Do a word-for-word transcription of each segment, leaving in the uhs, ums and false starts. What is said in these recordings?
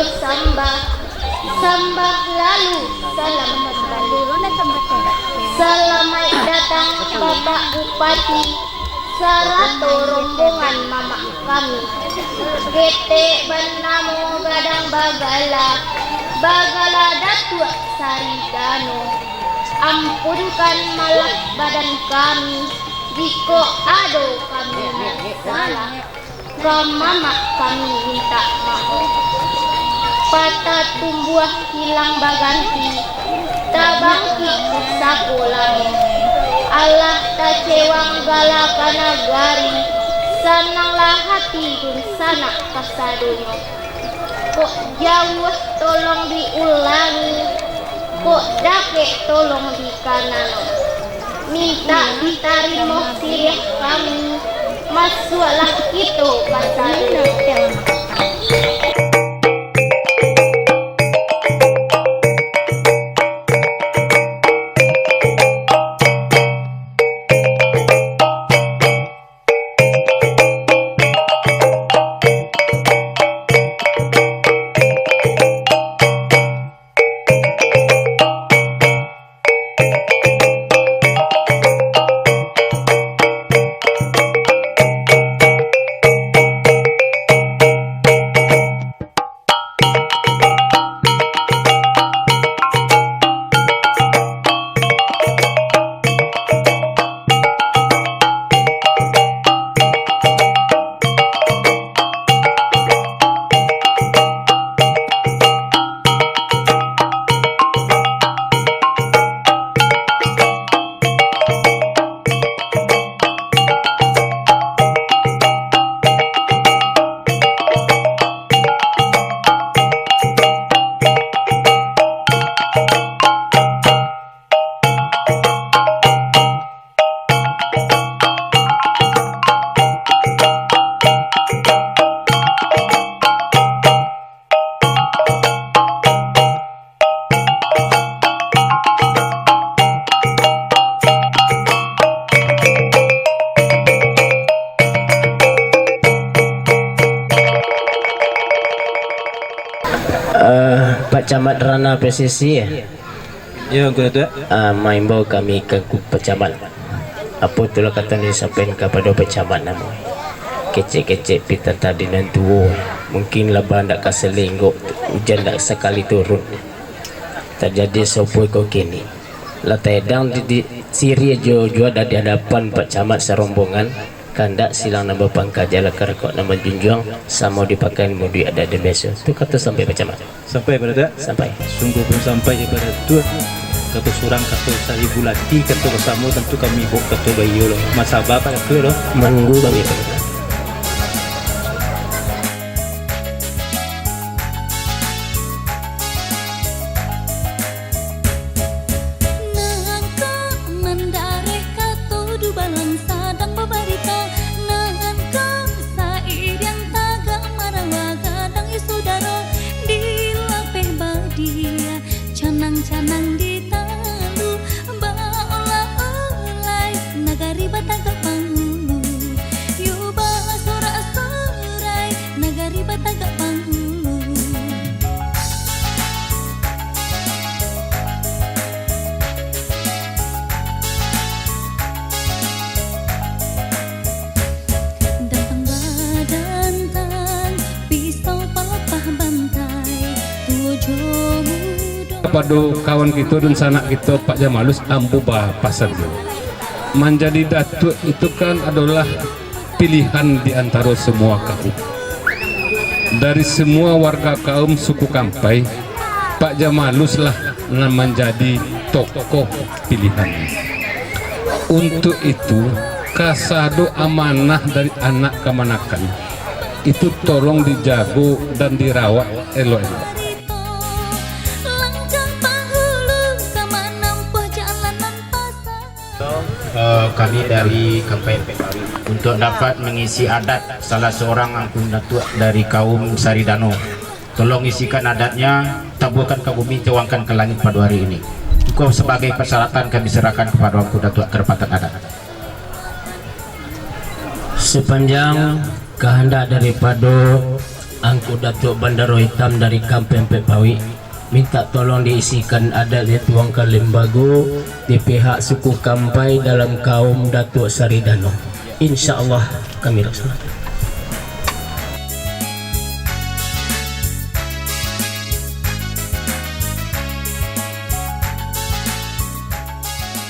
Sambah, sambah lalu salam kembali. Salamaik datang Bapak Bupati sarato rombongan mamak kami. Ketek banamo gadang bagala, bagala Datuak Saridano. Ampunkan malah badan kami, jikok ado kami nan salah. Ka mamak kami mintak maoh. Patah tumbuah hilang baganti, tabangkik pusako lamo. Alah tacewang gala ka nagari, sananglah hati dunsanak kasadonyo. Kok jauah tolong diulangi, kok dakek tolong dikanano. Mintak ditarimo siriah kami, masuaklah kito ka sadonyo. Eh, Pak Camat Rana P S S I, ya? Yo, Ngku Datuak. Ah, maimbau kami ka Ngku Pak Camat. Apo tu lah kato nan disampaian kapado Pak Camat namo. Kecek-kecek pitah tadi nan tuo. Mungkin laba ndak ka salinggok, ujan ndak sakali turun. Tajadi sopo iko kini. Lah taedang di, di siriah jo juo di hadapan Pak Camat sarombongan. Kandak silang nan bapangka, jaleh karakok nan manjunjuang, samo dipakai ilmu di adat dan biaso. Tu kato sampai, Pak Camat. Sampai, Pak Datuak? Sampai. Sungguahpun sampai, Pak Datuak. Kato surang, kato saribu laki, kato basamo, tantu kami baok kato baiyo lo. Masaba, Pak Datuak, lo. Manunggu kami, Pak Datuak. Nan ko mandareh kato dubalang sadang babarito. Nan ko sairiang tagak marawa gadang yo sudaro. Di lapeh badia canang-canang di talu. Baolah-olah nagari batagak panghulu. Yo basorak-sorai nagari batagak panghulu. Dantang badantang, pisau palapah bantai, tuo jo mudo. Kapado kawan kito, dunsanak kito, Pak Jamalus, ambo bapasan juo. Manjadi datuak itu kan adolah pilihan di antaro semua kaum. Dari semua warga kaum suku Kampai, Pak Jamalus lah nan manjadi tokoh pilihan. Untuk itu, kasado amanah dari anak kamanakan, itu tolong dijago dan dirawat elok-elok. Langkah panghulu ka manampuah jalanan pasar. Eh, kami dari Kampai untuk dapat mengisi adat salah seorang angku datuak dari kaum Saridano. Tolong isikan adatnya, tabuahkan ka bumi, tuangkan ka langik pado hari ini. Engkau sebagai persyaratan kami serahkan kepada angku datuak kedapatan adat. Sepanjang kahandak daripado Angku Datuak Bandaro Itam dari Kampung Ampek Pawik, minta tolong diisikan adat ritual ka limbago di pihak suku Kampai dalam kaum Datuak Saridano. Insya Allah kami laksanakan.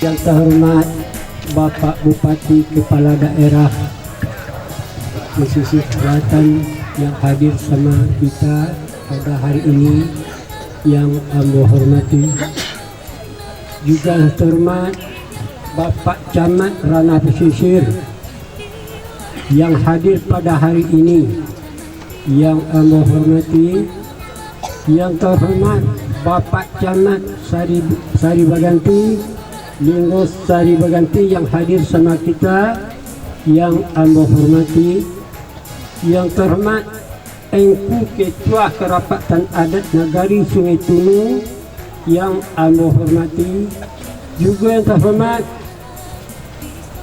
Yang terhormat Bapak Bupati Kepala Daerah Pesisir Selatan yang hadir sama kita pada hari ini, yang ambo hormati. Juga yang terhormat Bapak Camat Ranah Pesisir yang hadir pada hari ini, yang ambo hormati, yang terhormat Bapak Camat Sari, Sari Baganti, Linggo Sari Baganti yang hadir sama kita, yang ambo hormati, yang terhormat Angku Ketua Kerapatan Adat Nagari Sungai Tunu yang ambo hormati, juga yang terhormat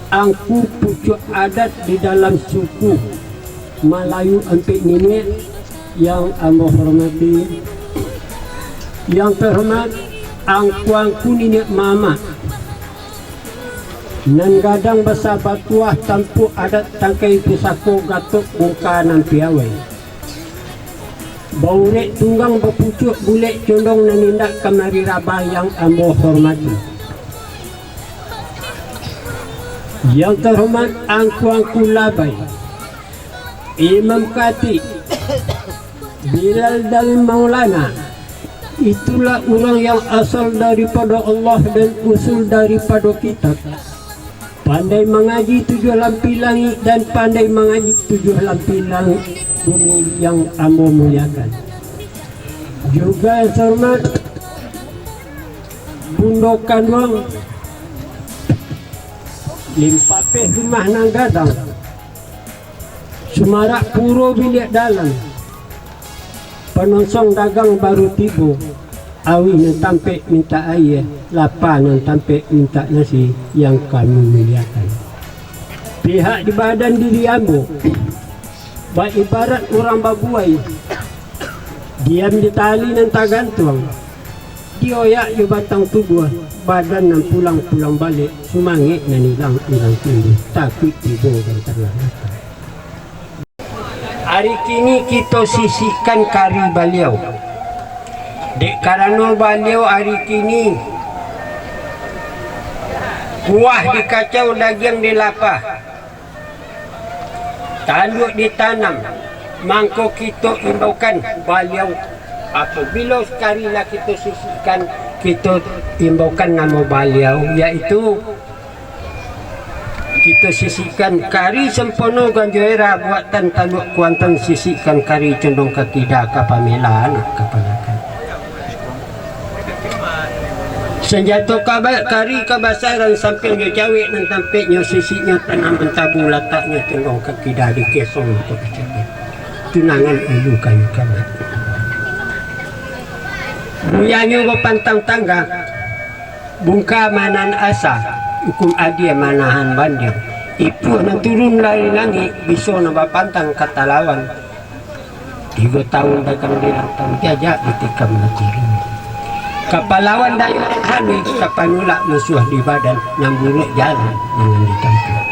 Angku Pucuak Adat di dalam suku Malayu Ampek Niniak yang ambo hormati, yang terhormat Angku-angku Niniak Mamak, nan gadang basa batuah tampuak adat tangkai pusako Gatok Bungka nan piawai. Baurek tunggang bapucuak bulek condong nan indak kamari raba yang ambo hormati. Yang terhormat angku-angku labai, Imam Katik, Bilal dan Maulana, itulah urang yang asal daripado Allah dan usul daripado kitab. Pandai mangaji tujuah lampih langik dan pandai mangaji tujuah lampih langik bumi yang ambo muliakan. Juga yang terhormat Bundo Kanduang, Limpapeh Rumah Nan Gadang, Sumarak Puro Biliak Dalam, Panonsong Dagang Baru Tibo, Awih Nan Tampek Mintak Aia, Lapa Nan Tampek Mintak Nasi yang kami muliakan. Pihak di badan diri ambo, baibarat urang babuai, diam di tali nan tagantuang, dioyak jo batang tubuah, badan nan pulang-pulang baliak, sumangek nan ilang-ilang timbul, takuik tibo dan tarlambat. Ari kini kito sisikkan kari Baliau, dek karano Baliau ari kini kuah dikacau, dagiang dilapah, tanduak ditanam, mangko kito imbaukan Baliau. Apabilo kari lah kito sisikkan, kito imbaukan namo Baliau, yaitu kito sisikkan kari sampono ganjo era, buatan tanduak kuantan, sisikkan kari condong ka kida, ka pamela anak kapanakan. Sanjato kaba-, kari kabasaran, sampiang jo cawek nan tampeknyo, sisiknyo tanam antabu, lataknyo condong ka kida, dikesong untuak dicabik. Tunangan ulu kayu kamat. Buyanyo bapantang tangga, bungka manahan asa, hukum adie manahan bandiang. Ipuah nan turun dari langik, biso nan bapantang ka talawan. Tigo taun dagang di rantau, jajak ditikam mati. Ka palawan dayuang nan haluih, ka panulak musuah di badan, nan buruak jalan jangan ditampuah.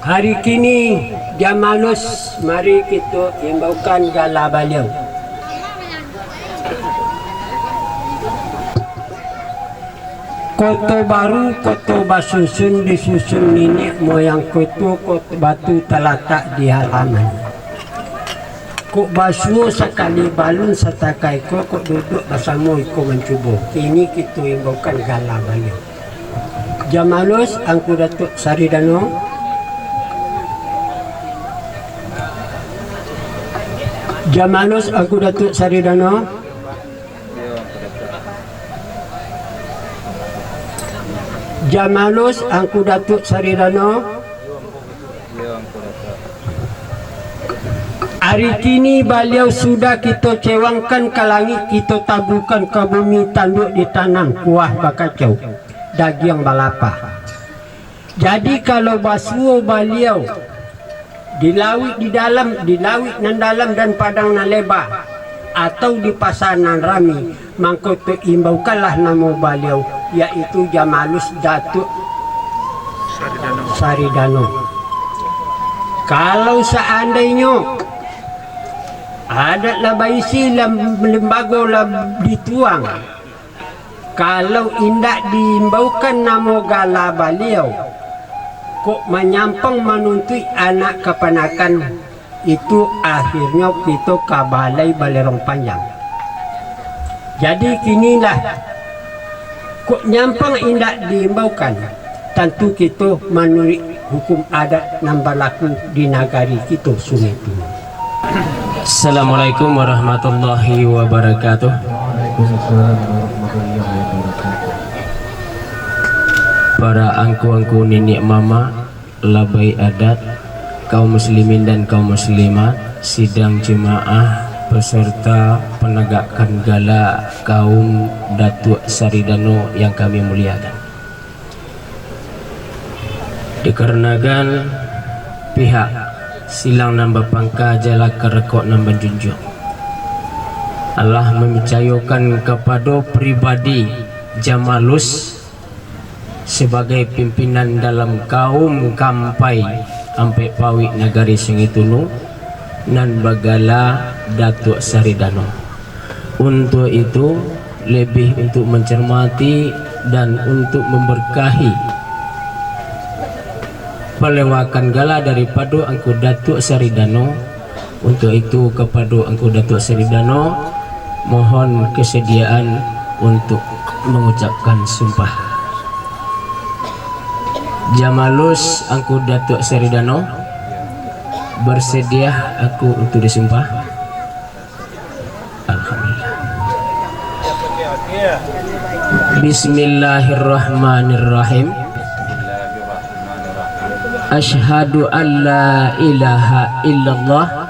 Hari kini, Jamalus, mari kito imbaukan gala Baliau. Koto baru, koto basusun, disusun niniak moyang koto, koto batu talatak di halaman. Kok basuo sakali balun satakai ko, kok duduak basamo iko mancubo. Kini kito imbaukan gala Baliau. Jamalus Angku Datuak Saridano. Jamalus Angku Datuak Saridano. Jamalus Angku Datuak Saridano. Ari kini baliau sudah kito cewangkan ka langik, kito tabukan ka bumi, tanduak ditanam, kuah bakacau, dagiang balapah. Jadi, kalau basuo baliau di lauik di dalam, di lauik nan dalam dan padang nan leba, atau di pasa nan rami, mangko toh imbaukanlah namo baliau, yaitu Jamalus Datuak Saridano. Kalau saandainyo adat lah baisi, lam-, limbago lah dituang, kalau indak diimbaukan namo gala baliau, kok manyampang manuntuik anak kapanakan, itu akhirnyo kito ka balai balerong panjang. Jadi kinilah, kok nyampang indak diimbaukan, tantu kito manuruik hukum adat nan balaku di nagari kito Sungai Tunun. Assalamualaikum warahmatullahi wabarakatuh. Waalaikumsalam warahmatullahi wabarakatuh. Para angku-angku, niniak mamak, labai adat, kaum muslimin dan kaum muslimat, sidang jemaah, peserta penegakkan gala kaum Datuak Saridano yang kami muliakan. Dikarenakan pihak silang nan bapangka, jala karakok nan banjunjuang, alah mampicayokan kapado pribadi Jamalus sabagai pimpinan dalam kaum Kampai Ampek Pauik Nagari Sungai Tunun, nan bagala Datuak Saridano. Untuak itu, lebih untuk mancarmati dan untuk mambarkahi palewakan gala daripado Angku Datuak Saridano, untuak itu, kapado Angku Datuak Saridano, mohon kesediaan untuk mangucapkan sumpah. Jamalus Angku Datuak Saridano, barsadiah Angku untuk disumpah? Alhamdulillah. Bismillahirrahmanirrahim. Asyhadu an la ilaha illallah.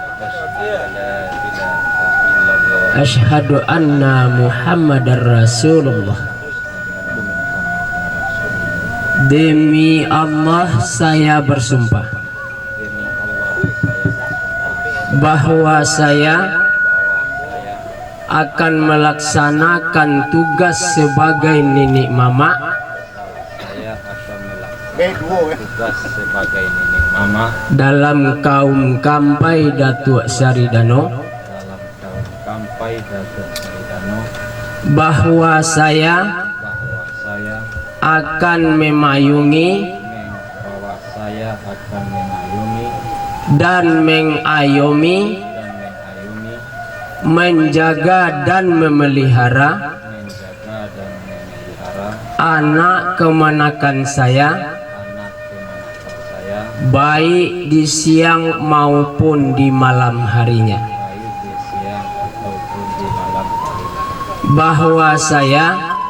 Asyhadu anna Muhammadar Rasulullah. Demi Allah, saya bersumpah bahwa saya akan melaksanakan tugas sebagai niniak mamak, saya akan melaksanakan tugas sebagai niniak mamak dalam kaum Kampai Datuak Saridano, dalam kaum Kampai Datuak Saridano, bahwa saya, bahwa saya akan memayungi, bahwa saya akan memayungi dan mengayomi, dan mengayomi, menjaga dan memelihara, menjaga dan memelihara anak kemanakan saya, anak kemanakan saya, baik di siang maupun di malam harinya. Baik di siang ataupun di malam harinya. Bahwa saya, bahwa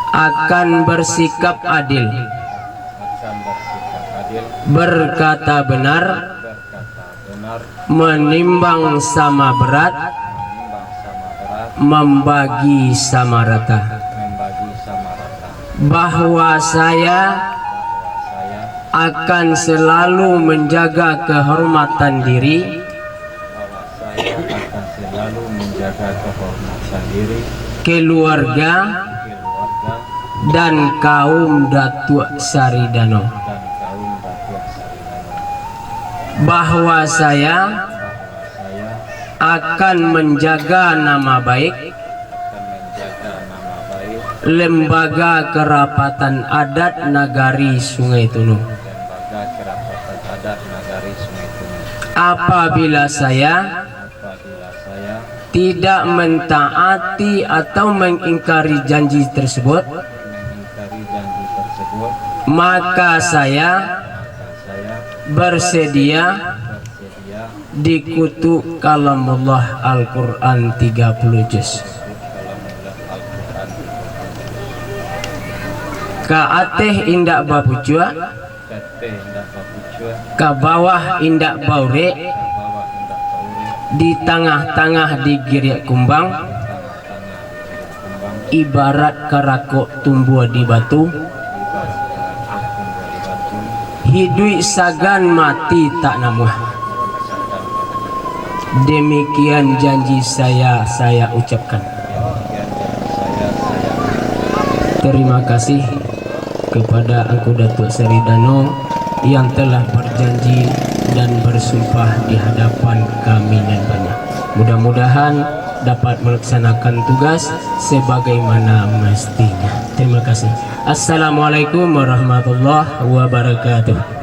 saya akan bersikap adil, akan bersikap adil, berkata benar, berkata benar, menimbang sama berat, menimbang sama berat, membagi sama rata. Membagi sama rata. Bahwa saya, bahwa saya akan selalu menjaga kehormatan diri, bahwa saya akan selalu menjaga kehormatan diri, keluarga, keluarga, dan kaum Datuak Saridano, dan kaum Datuak Saridano. Bahwa saya, bahwa saya akan menjaga nama baik, akan menjaga nama baik Lembaga Kerapatan Adat Nagari Sungai Tunun. Lembaga Kerapatan Adat Nagari Sungai Tunun. Apabila saya, apabila saya tidak mentaati atau mengingkari janji tersebut, mengingkari janji tersebut, maka saya, maka saya bersedia, bersedia dikutuk kalamullah Al-Quran tiga puluh juz. Ka ateh indak bapucuak, ka bawah indak baurek, Di tangah-tangah digiriak kumbang, ibarat karakok tumbuah di batu, hiduik sagan mati tak namuah. Demikian janji saya, saya ucapkan. Terima kasih kepada Angku Datuk Seri Dano yang telah berjanji dan bersumpah di hadapan kami nan banyak. Mudah-mudahan dapat melaksanakan tugas sebagaimana mestinya. Terima kasih. Assalamualaikum warahmatullahi wabarakatuh.